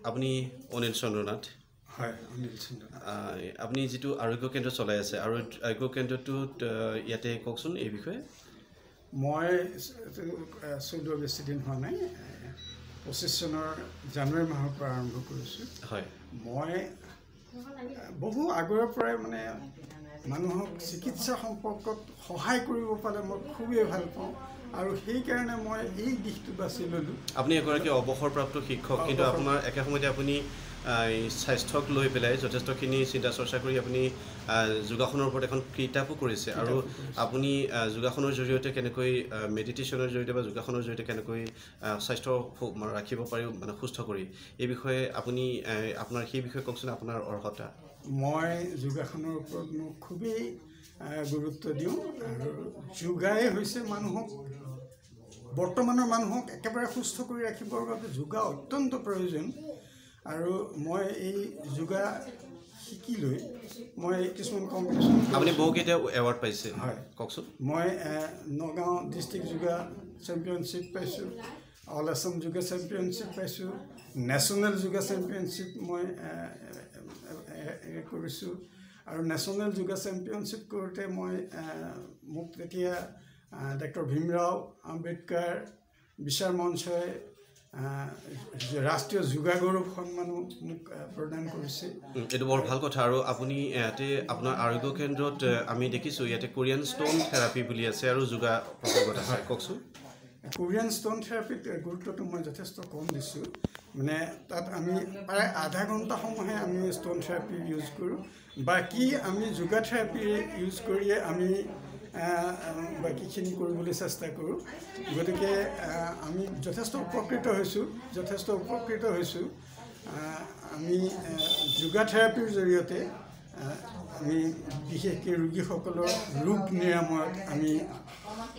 আপুনি অনিল চন্দ্ৰনাথ? হয়, অনিল চন্দ্ৰনাথ। আপুনি যিটো আৰোগ্য কেন্দ্ৰ চলাই আছে, আৰু আৰোগ্য কেন্দ্ৰটোত ইয়াতে কওকচোন এই বিষয়ে। মই চলোৱা বেছি দিন হোৱা নাই, 25 চনৰ জানুৱাৰী মাহৰ পৰা আৰম্ভ কৰিছোঁ। হয়। মই বহু আগৰে পৰাই মানে মানুহক চিকিৎসা সম্পৰ্কত সহায় কৰিব পালে মই খুবেই ভাল পাওঁ, আৰু সেইকাৰণে মই এই দিশটো বাছি ল'লোঁ। আপুনি এগৰাকী অৱসৰপ্ৰাপ্ত শিক্ষক, কিন্তু আপোনাৰ একে সময়তে আপুনি স্বাস্থ্যক লৈ পেলাই যথেষ্টখিনি চিন্তা চৰ্চা কৰি আপুনি যোগাসনৰ ওপৰত এখন কিতাপো কৰিছে, আৰু আপুনি যোগাসনৰ জৰিয়তে কেনেকৈ, মেডিটেশ্যনৰ জৰিয়তে বা যোগাসনৰ জৰিয়তে কেনেকৈ স্বাস্থ্য ৰাখিব পাৰি, মানে সুস্থ কৰি, এই বিষয়ে আপুনি আপোনাৰ সেই বিষয়ে কওকচোন, আপোনাৰ অৰ্হতা। মই যোগাসনৰ ওপৰত মই খুবেই গুৰুত্ব দিওঁ, আৰু যোগাই হৈছে মানুহক, বৰ্তমানৰ মানুহক একেবাৰে সুস্থ কৰি ৰাখিবৰ বাবে যোগা অত্যন্ত প্ৰয়োজন। আৰু মই এই যোগা শিকি লৈ মই কিছুমান কম্পিটিশ্যন। আপুনি বহুকেইটা এৱাৰ্ড পাইছে? হয়। কওকচোন। মই নগাঁও ডিষ্ট্ৰিক্ট যোগা চেম্পিয়নশ্বিপ পাইছোঁ, অল আছাম যোগা চেম্পিয়নশ্বিপ পাইছোঁ, নেশ্যনেল যোগা চেম্পিয়নশ্বিপ মই কৰিছোঁ। আৰু নেশ্যনেল যোগা চেম্পিয়নশ্বিপ কৰোঁতে মই মোক তেতিয়া ডক্টৰ ভীমৰাও আম্বেদকাৰ বিচাৰ মঞ্চই ৰাষ্ট্ৰীয় যোগা গৌৰৱ সন্মানো মোক প্ৰদান কৰিছে। এইটো বৰ ভাল কথা। আৰু আপুনি ইয়াতে আপোনাৰ আৰোগ্য কেন্দ্ৰত আমি দেখিছোঁ ইয়াতে কোৰিয়ান ষ্ট'ন থেৰাপি বুলি আছে আৰু যোগা প্ৰসংগত আছে, কওকচোন। কোৰিয়ান ষ্ট'ন থেৰাপিত গুৰুত্বটো মই যথেষ্ট কম দিছোঁ, মানে তাত আমি প্ৰায় আধা ঘণ্টা সময়হে আমি ষ্ট'ন থেৰাপি ইউজ কৰোঁ, বাকী আমি যোগা থেৰাপি ইউজ কৰিয়ে আমি বাকীখিনি কৰিবলৈ চেষ্টা কৰোঁ। গতিকে আমি যথেষ্ট উপকৃত হৈছোঁ, যথেষ্ট উপকৃত হৈছোঁ। আমি যোগা থেৰাপিৰ জৰিয়তে আমি বিশেষকৈ ৰোগীসকলৰ ৰোগ নিৰাময়ত আমি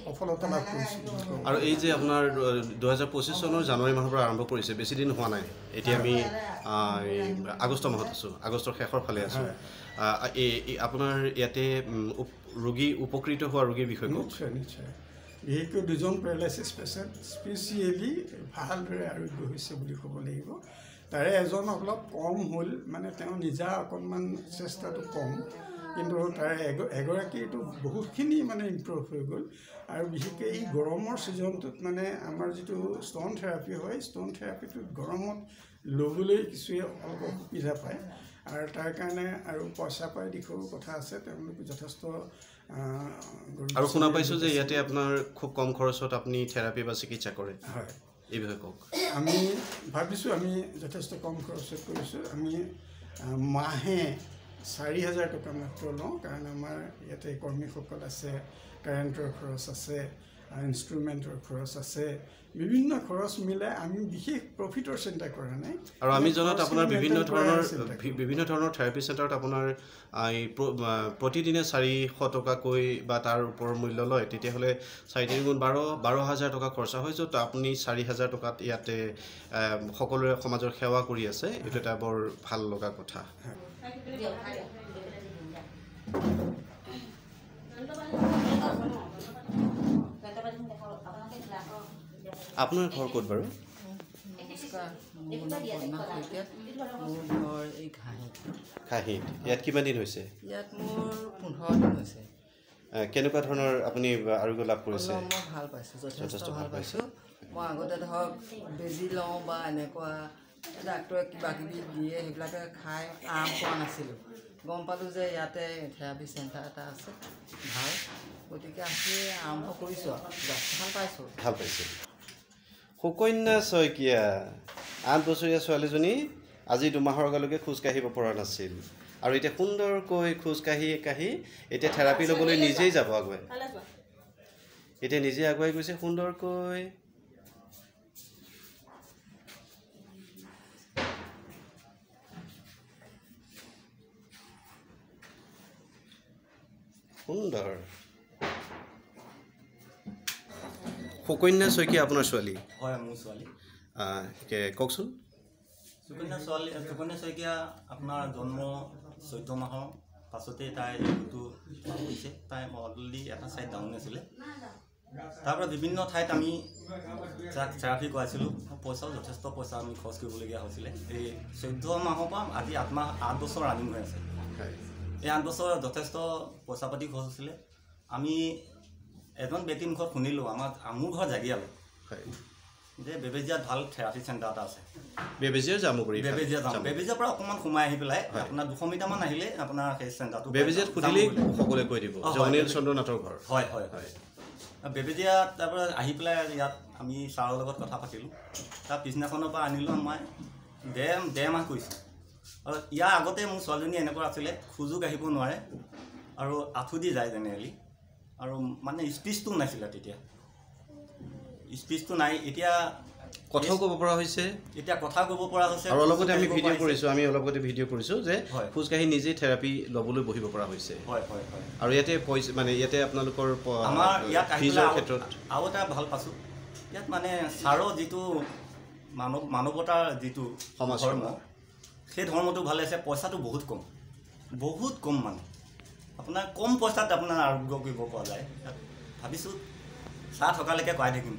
সফলতা লাভ কৰিছোঁ। আৰু এই যে আপোনাৰ 2025 চনৰ জানুৱাৰী মাহৰ পৰা আৰম্ভ কৰিছে, বেছি দিন হোৱা নাই, এতিয়া আমি আগষ্ট মাহত আছোঁ, আগষ্টৰ শেষৰ ফালে আছোঁ। এই আপোনাৰ ইয়াতে ৰোগী উপকৃত হোৱা ৰোগীৰ বিষয়ে কওক। নিশ্চয়, নিশ্চয়। বিশেষকৈ দুজন পেৰালাইচিছ পেচেণ্ট স্পেচিয়েলি ভালদৰে আৰোগ্য হৈছে বুলি ক'ব লাগিব। তাৰে এজন অলপ কম হ'ল, মানে তেওঁ নিজা অকণমান চেষ্টাটো কম, কিন্তু তাৰে এগৰাকীটো বহুতখিনি মানে ইম্প্ৰুভ হৈ গ'ল। আৰু বিশেষকৈ এই গৰমৰ ছিজনটোত মানে আমাৰ যিটো ষ্ট'ন থেৰাপি হয়, ষ্ট'ন থেৰাপিটোত গৰমত ল'বলৈ কিছুৱে অলপ অসুবিধা পায়, আৰু তাৰ কাৰণে আৰু পইচা পাই দিশৰো কথা আছে, তেওঁলোক যথেষ্ট। আৰু শুনা পাইছোঁ যে ইয়াতে আপোনাৰ খুব কম খৰচত আপুনি থেৰাপি বা চিকিৎসা কৰে। হয়, এই বিষয়ে কওক। আমি ভাবিছোঁ আমি যথেষ্ট কম খৰচত কৰিছোঁ। আমি মাহে 4000 টকা মাত্ৰ লওঁ, কাৰণ আমাৰ ইয়াতে কৰ্মীসকল আছে, কাৰেণ্টৰ খৰচ আছে, ইনষ্ট্ৰুমেণ্টৰ খৰচ আছে, বিভিন্ন খৰচ মিলাই আমি বিশেষ প্ৰফিটৰ চিন্তা কৰা নাই। আৰু আমি জনাত আপোনাৰ বিভিন্ন ধৰণৰ থেৰাপি চেণ্টাৰত আপোনাৰ প্ৰতিদিনে 400 টকাকৈ বা তাৰ ওপৰৰ মূল্য লয়, তেতিয়াহ'লে 4 3 গুণ 12, 12,000 টকা খৰচা হয়, য'ত আপুনি 4000 টকাত ইয়াতে সকলোৰে সমাজৰ সেৱা কৰি আছে। এইটো এটা বৰ ভাল লগা কথা। আপোনাৰ ঘৰ ক'ত বাৰু? নমস্কাৰ, মোৰ নাম পদ্মা শইকীয়া, মোৰ ঘৰ এই ঘাঁহিত। ঘাঁহিত। ইয়াত কিমান দিন হৈছে? ইয়াত মোৰ 15 দিন হৈছে। কেনেকুৱা ধৰণৰ আপুনি আৰোগ্য লাভ কৰিছে? মই ভাল পাইছোঁ, যথেষ্ট ভাল পাইছোঁ। মই আগতে ধৰক বেজী লওঁ বা এনেকুৱা ডাক্তৰে কিবা কিবি দিয়ে, সেইবিলাকে খাই আৰাম পোৱা নাছিলোঁ। গম পালোঁ যে ইয়াতে থেৰাপি চেণ্টাৰ এটা আছে ভাল, গতিকে আহি আৰম্ভ কৰিছোঁ আৰু ভাল পাইছোঁ। ভাল পাইছোঁ। সুকন্যা শইকীয়া, 8 বছৰীয়া ছোৱালীজনী আজি 2 মাহৰ আগলৈকে খোজকাঢ়িব পৰা নাছিল, আৰু এতিয়া সুন্দৰকৈ খোজকাঢ়ি কাঢ়ি এতিয়া থেৰাপি ল'বলৈ নিজেই যাব আগুৱাই। এতিয়া নিজে আগুৱাই গৈছে সুন্দৰকৈ। সুন্দৰ। সুকন্যা শইকীয়া আপোনাৰ ছোৱালী? হয়, মোৰ ছোৱালী। কওকচোন। সুকন্যা ছোৱালী, সুকন্যা শইকীয়া আপোনাৰ জন্ম 14 মাহৰ পাছতেই তাই ৰোগটো হৈছে। তাই অলৰেডি এটা ছাইড ডাউন আছিলে, তাৰপৰা বিভিন্ন ঠাইত আমি থেৰাপি কৰাইছিলোঁ। পইচাও যথেষ্ট পইচা আমি খৰচ কৰিবলগীয়া হৈছিলে। এই 14 মাহৰ পৰা আজি 8 মাহ 8 বছৰ ৰানিং হৈ আছে। এই 8 বছৰ যথেষ্ট পইচা পাতি খৰচ হৈছিলে। আমি এজন ব্যক্তিৰ মুখত শুনিলোঁ, আমাৰ মোৰ ঘৰ জাগিয়ালে, যে বেবেজীয়াত ভাল থেৰাপি চেণ্টাৰ এটা আছে। বেবেজীয়া জামুগুৰি, বেবেজীয়া জামুগুৰি, বেবেজীয়াৰ পৰা অকণমান সোমাই আহি পেলাই আপোনাৰ 200 মিটাৰমান আহিলে আপোনাৰ সেই চেণ্টাৰটো। বেবেজীয়াত সুধিলেই সকলোৱে কৈ দিব যে অনিল চন্দ্ৰ নাথৰ ঘৰ। হয় হয় হয়। বেবেজীয়াত তাৰপৰা আহি পেলাই ইয়াত আমি ছাৰৰ লগত কথা পাতিলোঁ। তাৰ পিছদিনাখনৰ পৰা আনিলোঁ, মই ডেৰ মাহ কৰিছোঁ। আৰু ইয়াৰ আগতে মোৰ ছোৱালীজনী এনেকুৱা আছিলে, খোজো কাঢ়িব নোৱাৰে আৰু আঁঠু দি যায় জেনেৰেলি, আৰু মানে স্পীচটো নাছিলে তেতিয়া, স্পীচটো নাই। এতিয়া কথাও ক'ব পৰা হৈছে, এতিয়া কথা ক'ব পৰা হৈছে। আৰু অলপতে আমি ভিডিঅ' কৰিছোঁ, আমি অলপতে ভিডিঅ' কৰিছোঁ যে খোজকাঢ়ি নিজেই থেৰাপি ল'বলৈ বহিব পৰা হৈছে। হয় হয় হয়। আৰু ইয়াতে পইচা মানে ইয়াতে আপোনালোকৰ আমাৰ ইয়াত ফিজৰ ক্ষেত্ৰত আৰু এটা ভাল পাইছোঁ, ইয়াত মানে ছাৰৰ যিটো মানৱতাৰ যিটো ধৰ্ম, সেই ধৰ্মটো ভালে আছে। পইচাটো বহুত কম, বহুত কম, মানে আপোনাৰ কম পইচাত আপোনাৰ আৰোগ্য কৰিব পৰা যায়। ভাবিছোঁ চাহ থকালৈকে কৰাই থাকিম।